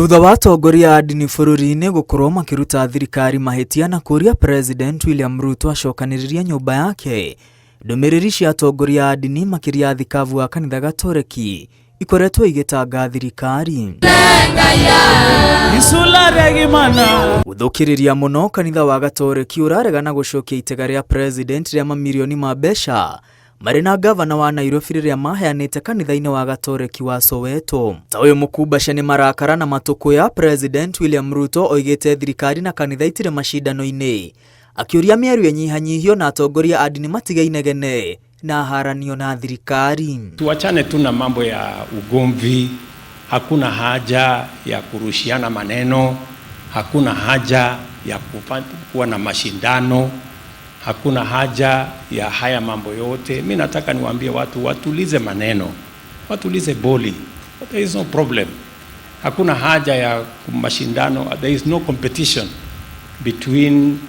Thutha wa atongoria a ndini bũrũri-inĩ gũkorwo makĩruta thirikari mahĩtia na kũũria President William Ruto acokanĩrĩrie nyũmba yake, ndũmĩrĩri cia atongoria a ndini makĩria thikabu wa kanitha Gatoreki ikoretwo igĩtanga thirikari. Gũthũkĩrĩria mũno kanitha wa Gatoreki ũraregana gũcokia itega rĩa President rĩa mamirioni ma mbeca marĩ na gavana wa Nairobi rĩrĩa maheanĩte kanitha-inĩ wa Gatoreki wa Soweto. Ta ũyũ mũkumbace nĩ marakara na matũkũya, President William Ruto oigĩte thirikari na kanitha itirĩ macindano-inĩ, akĩũria mĩario ĩnyihanyihio na atongoria a ndini matige inegene na haranio na thirikari. Tuachane tu na mambo ya ugomvi, hakuna haja ya kurushiana maneno, hakuna haja ya kuwa na mashindano, hakuna haja ya haya mambo yote. Mi nataka niwaambie watu watulize maneno, watulize boli. There is no problem. Hakuna haja ya mashindano, there is no competition between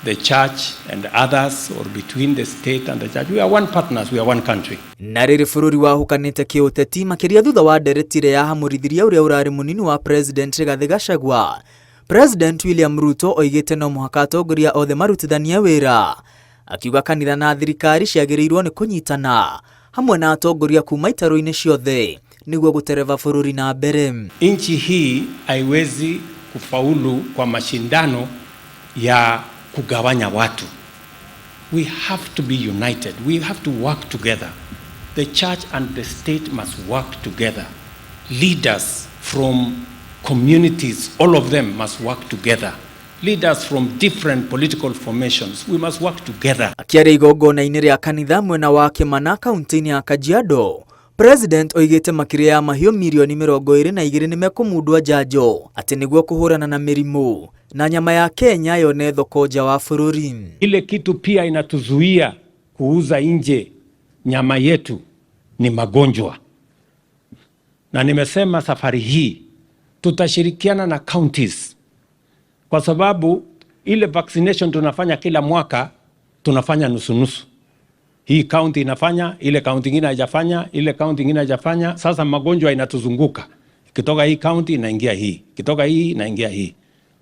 the church and others or between the state and the church. We are one partners, we are one country. Na rĩrĩ bũrũri wahũkanĩte kĩũteti makĩria thutha wa ndereti ĩrĩa yahamũrithirie ũrĩa ũrarĩ mũnini wa President Rigathĩ Gachagua, President William Ruto oigĩte no mũhaka atongoria othe marutithanie wĩra, akiuga kanitha na thirikari ciagĩrĩirwo nĩ kũnyitana hamwe na atongoria kuma itarũ-inĩ ciothe nĩguo gũtereba bũrũri na mbere. Nchi hii haiwezi kufaulu kwa mashindano ya kugawanya watu. We have to be united. We have to work together. The church and the state must work together. Leaders from communities, all of them must work together. Leaders from different political formations, we must work together. Akĩaria igongona-inĩ rĩa kanitha mwena wa Kĩmana kaunti-inĩ ya Kajiado, President oigĩte makĩria ya mahiũ mirioni 22 nĩ mekũmundwo njanjo atĩ nĩguo kũhũrana na mĩrimũ na nyama ya Kenya yone thoko nja wa bũrũri. Ile kitu pia inatuzuia kuuza nje nyama yetu ni magonjwa, na nimesema safari hii tutashirikiana na counties kwa sababu ile vaccination tunafanya kila mwaka tunafanya nusu nusu. Hii county inafanya, ile county ingine haijafanya, ile county ingine haijafanya. Sasa magonjwa inatuzunguka, ikitoka hii county inaingia hii, ikitoka hii inaingia hii.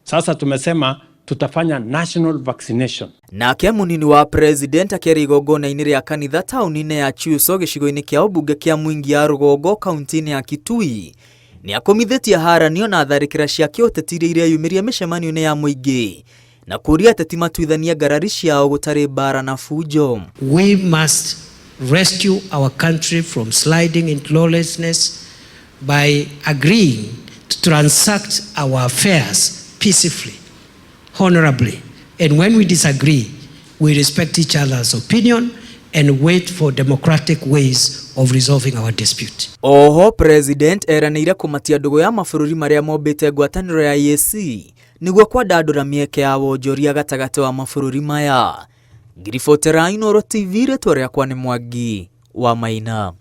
Sasa tumesema tutafanya national vaccination. Nake munini wa President akĩaria igongona-inĩ rĩa kanitha taũni-inĩ ya Chuso gĩcigo-inĩ kĩa ũmbunge kĩa Mwingi ya Rũgongo kaunti-inĩ ya Kitui nĩ akũmithĩtie haranio na tharĩkĩra cia kĩũteti iria ireyumĩria mĩcemanio-inĩ ya mũingĩ na kũũria ateti matuithanie ngarari ciao gũtarĩ mbara na fujo. We must rescue our country from sliding into lawlessness by agreeing to transact our affairs peacefully, honorably. And when we disagree, we respect each other's opinion and wait for democratic ways of resolving our dispute. Oho President eranĩire kũmatia ndũgũ ya mabũrũri marĩa mombĩte ngwatanĩro ya EAC nĩguo kwandandũra mĩeke ya wonjoria gatagatĩ wa mabũrũri maya. Ngiribotera Inooro TV, rĩtwa rĩakwa nĩ Mwangi wa Maina.